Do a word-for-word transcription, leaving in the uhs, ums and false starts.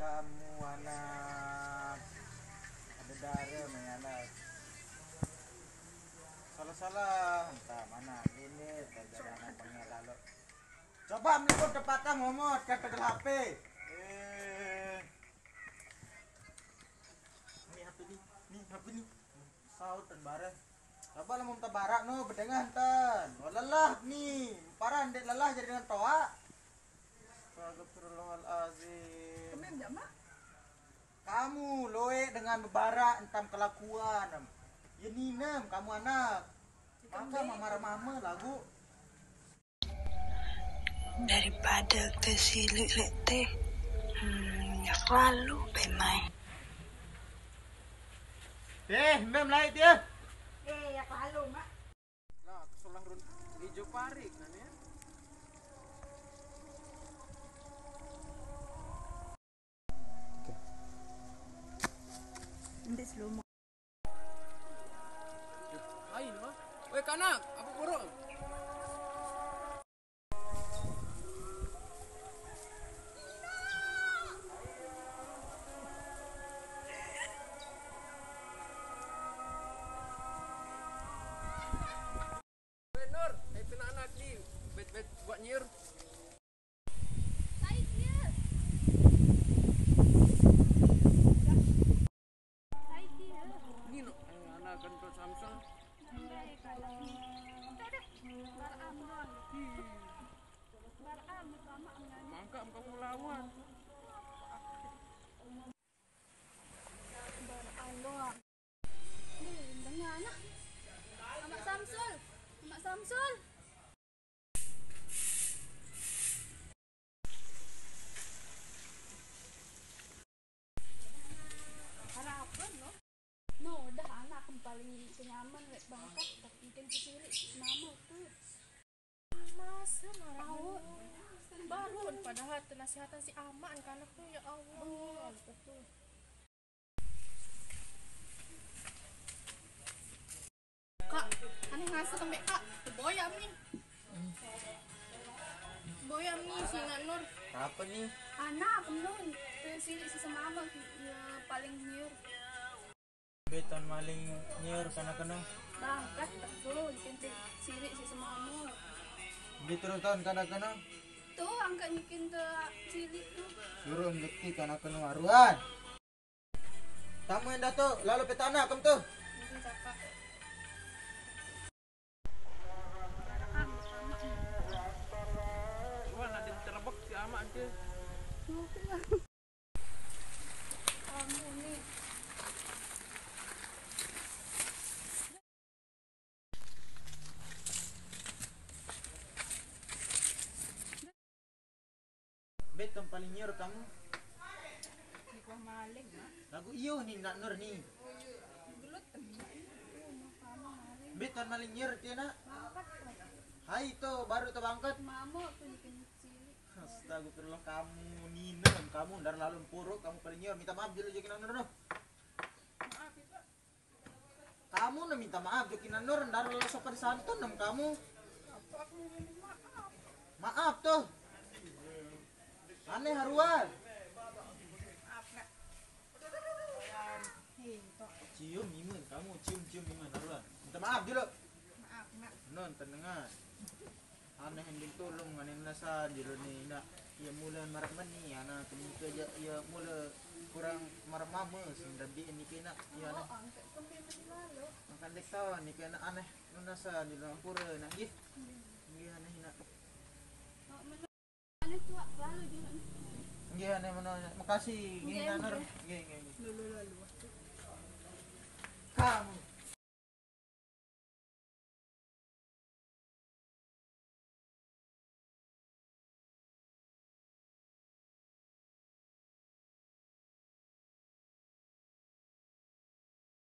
Kamu anak ada darah main anak. Salah-salah, entah mana ini, entah dari anak pengen lalu. Coba meliput tepatnya momot, kan tegel H P. Eh. Ini H P nih, nih H P nih. Saut dan bareng. Coba lah mau minta barak no, bedengah tan. Wah, lelah nih, parah ndek lelah jadi dengan toa. Astagfirullahalazim. Kamu loe dengan bebarak entam kelakuan. Ya ninem kamu anak. Maka marah mama lagu. Daripada ke si Lek teh, hmm, ya selalu bemai. Eh, mem lain dia. Eh, ya kalau mak. Lah, keselah run hijau parik kan ya. Ini slow mo. Lain mah. Weh kanak, apa burung? Bener, eh pina anak di bet-bet buat nyir. Ini no, eh, anak kan Samsul. Mangka kamu lawan. Baraan doang. Ih, dengan ah. Amak Samsul. Amak Samsul. Harapan lo. No, dah anak paling senyaman lek bangkat, tapi kan sisiri mama tuh. Masa marah. Baru padahal penasihatan si aman kanak tuh ya Allah. Betul. Kak, aneh ngasuh kembek kak. Boyam nih. Boyam nih si Nak Nur. Apa nih? Anak Nur. Sini si semama ya, paling nyur. Beton maling nyur kana kena. Bangkat betul, ikan cilik si semamur. Beli turun tahun kana kena. Tuh angkat nyikin ke cilik tuh. Turun bukti kana kena aruan. Tamu yang datuk, lalu petana kem tuh. Wah, nanti terebek si amak nanti. Beton paling nyur kamu. Di kuah maling, Mak. Lagu iyo ni Nak Nur ni. Gelut. Beton paling nyur dia nak. Hai to baru to bangkat. Mamo tuh bikin cilik. Astagfirullah kamu ninem kamu dari lalu puruk kamu paling nyur minta maaf dulu jadi Nak Nur noh. Kamu na minta maaf joki Nak Nur ndaro lo sopan santun nam kamu. Maaf tuh. Aneh haruan. Cium mimun kamu cium cium mimun haruan. Minta maaf dulu. Maaf nak. Non tenengan. Aneh yang ditolong aneh nasa jero ni nak. Iya mula marak meni ana temika ja iya mula kurang marak mama sing dabi ni kena iya aneh. Makan dek tawa ni kena aneh nasa jero ampura nak gih. Gih aneh nak. Gih aneh mana makasih gih nak nur. Gih gih gih. Kamu.